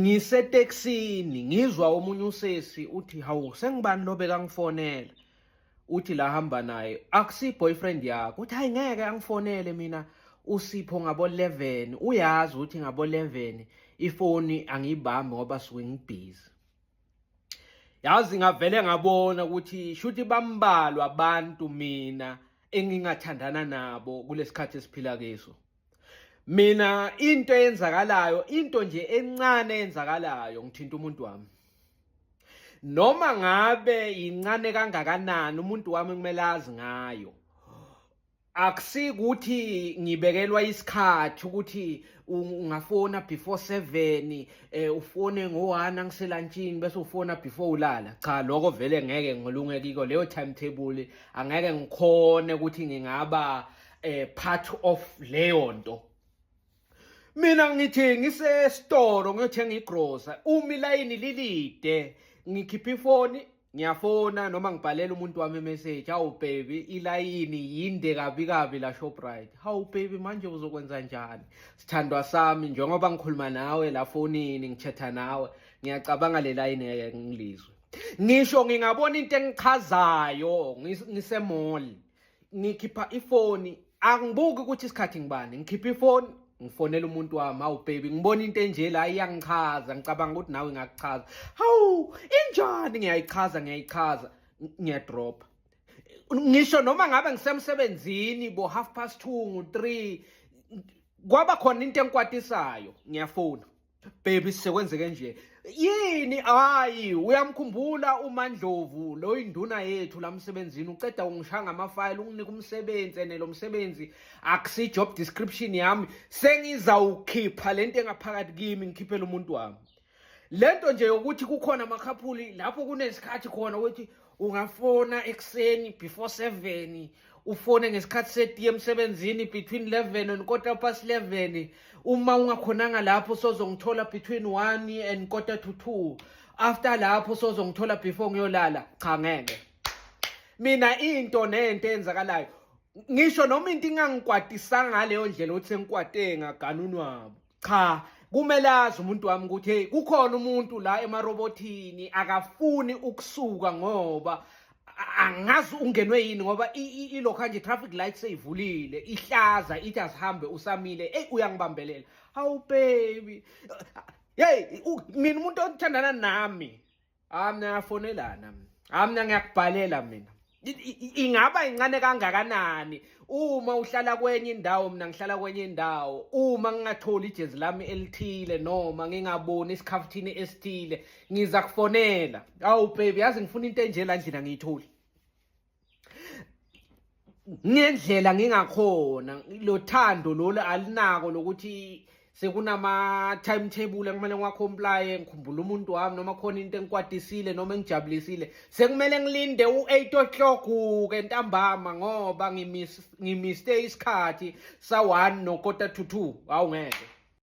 Ngisetekisini ngizwa omunye usesi uthi, hawu, sengibani lo bekangifonela? Uthi la hamba naye akusi boyfriend yakho. Uthi, hayi, ngeke angifonele mina uSipho ngabo 11, uyazi ukuthi ngabo 11 ifoni angiyibambi ngoba suke ngibhizi. Yazi, ngavele ngabona ukuthi shuthi bambalwa abantu mina engingathandana nabo kulesikhathi esiphila kiso. Mina into eyenzakalayo, into nje encane eyenzakalayo, ngithinta umuntu wami, noma ngabe yincane kangakanani, umuntu wami kumele azi ngayo. Akusikuthi ngibekelwa isikhathi ukuthi ungafona before 7, ufone ngo1 angiselantshini, bese ufona before ulala. Cha, lokho vele ngeke ngilunge kiko leyo timetable, angeke ngikhone ukuthi ngingaba part of leyo nto. Mina ngithi ngisesitolo ngiyothenga igrosa, uma ilayini lilide, ngikhipha ifoni, ngiyafona noma ngibhalela umuntu wami imessage, "Hawu baby, ilayini yinde kabi kabi la Shoprite. Hawu baby, manje uzokwenza njani, sithandwa sami? Njengoba ngikhuluma nawe la fonini, ngichatha nawe, ngiyacabanga le layini ngeke ngilizwe." Ngisho ngingabona into engichazayo ngisemall, ngikhipha ifoni, angibuki ukuthi isikhathi ngibani, ngikhipha ifoni, ngifonela umuntu wami, "Hawu baby, ngibona into enje la, iyangichaza, ngicabanga ukuthi nawe ingakuchaza. Hawu, injani?" Ngiyayichaza, ngiyayichaza, ngiyadropa. Ngisho noma ngabe ngisemsebenzini bo 2:30, ngo-3, kwaba khona into engikwatisayo, ngiyafona, "Baby, sekwenzeke nje." "Yini?" "Hayi, uyamkhumbula uMandlovu lo, induna yethu la msebenzini? Uceda ungishaya ngamafayili, unginika umsebenzi, ene lo msebenzi akusi job description yami. Sengizawukhipha lento engaphakathi kimi, ngikhiphele umuntu wami." Lento nje yokuthi kukhona amakhaphuli lapho kunesikhathi khona ukuthi ungafona ekuseni before 7, ufone ngesikhathi setiye emsebenzini between 11 and 11:15, uma ungakhonanga lapho sozongithola between 1 and 1:45, after lapho sozongithola before ngiyolala. Cha, ngeke. Mina into nento eyenzakalayo, ngisho noma into ingangikwatisanga ngaleyo ndlela ukuthi sengikwate ngaganunwabo, cha, kumele azi umuntu wami ukuthi hey, kukhona umuntu la emarobothini akafuni ukusuka ngoba angazi ungenwe yini, ngoba ilokhu nje traffic light seyivulile, ihlaza, ithi asihambe, usamile. Ey, uyangibambelela. "Hawu baby." Hey, mina umuntu othandana nami, ah, mina ngiyafonelana mina, ah, mina ngiyakubhalela mina. Ingaba incane kangakanani, uma uhlala kwenye indawo, mina ngihlala kwenye indawo, uma ngingatholi ijezi lami elithile noma ngingaboni isikhafuthini esithile, ngiza kufonela, "Awu baby, yazi ngifuna into enje la ndlini, angiyitholi." Ngendlela ngingakhona, lo thando lolu alinako lokuthi sekunama timetable ekumele ngiwacomply. Ngikhumbula umuntu wami, noma khona into engikwatisile noma engijabulisile, sekumele ngilinde u8 o'clock ke ntambama ngoba ngimisse isikhathi sa 1 no 1:45. Hawu, ngeke.